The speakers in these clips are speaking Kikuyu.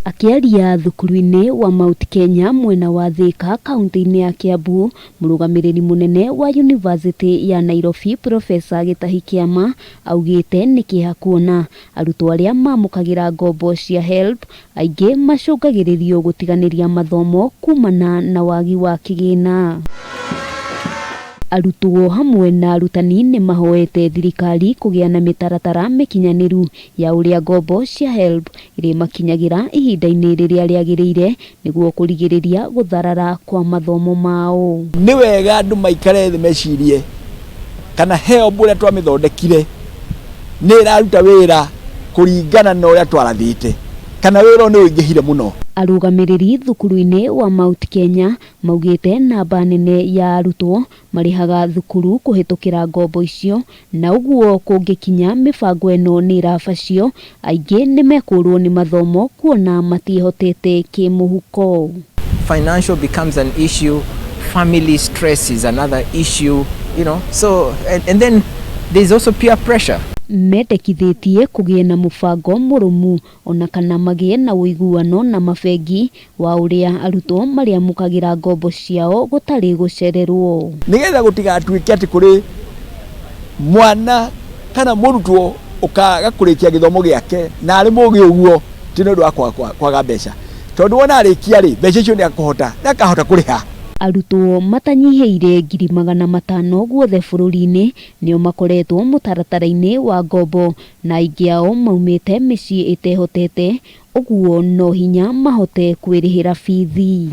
Akĩaria thukuru-inĩ wa Mount Kenya mwena wa Thika kaunti-inĩ ya Kiambu, mũrũgamĩrĩri mũnene wa yunivasĩtĩ ya Nairobi Professor Gĩtahi Kĩama augĩte nĩ kĩeha kuona arutwo arĩa mamũkagĩra ngombo cia HELB aingĩ macũngagĩrĩrio gũtiganĩria mathomo kumana na wagi wa kĩgĩna. Arutwo hamwe na arutani nĩ mahoete thirikari kũgĩa na mĩtaratara mĩkinyanĩru ya ũrĩa ngombo cia HELB irĩmakinyagĩra ihinda-inĩ rĩrĩa rĩagĩrĩire nĩguo kũrigĩrĩria gũtharara kwa mathomo mao. Nĩ wega andũ maikare thĩ mecirie kana HELB ũrĩa twamĩthondekire nĩ ĩraruta wĩra kũringana na ũrĩa twarathĩte kana wĩra ũyũ nĩ ũingĩhire mũno. Arũgamĩrĩri thukuru-inĩ wa Mount Kenya maugĩte namba nene ya arutwo marĩhaga thukuru kũhĩtũkĩra ngombo icio na ũguo kũngĩkinya mĩbango ĩno nĩ ĩrabacio aingĩ nĩ mekũrwo nĩ mathomo kuona matiĩhotete kĩmũhuko. Financial becomes an issue, family stress is another issue. So, and then there's also peer pressure. Mendekithĩtie kũgĩe na mũbango mũrũmu ona kana magĩe na ũiguano na mabengi wa ũrĩa arutwo marĩamũkagĩra ngombo ciao gũtarĩ gũcererwo. Nĩgetha gũtigatuĩke atĩ kũrĩ mwana kana mũrutwo ũkaga kũrĩkia gĩthomo gĩake na arĩ mũgĩ ũguo ti nĩ ũndũ wa kwaga mbeca, tondũ wona arĩkia rĩ, mbeca icio nĩ akũhota, nĩ akahota kũrĩha. Arutwo matanyihĩire 500,000 guothe bũrũri-inĩ nĩo makoretwo mũtaratara-inĩ wa ngombo na aingĩ ao maumĩte mĩciĩ ĩtehotete, ũguo no hinya mahote kwĩrĩhĩra bithi.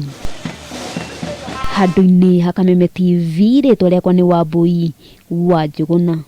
Handũ-inĩ ha Kameme TV, rĩtwa rĩakwa nĩ Wambui wa Njũgũna.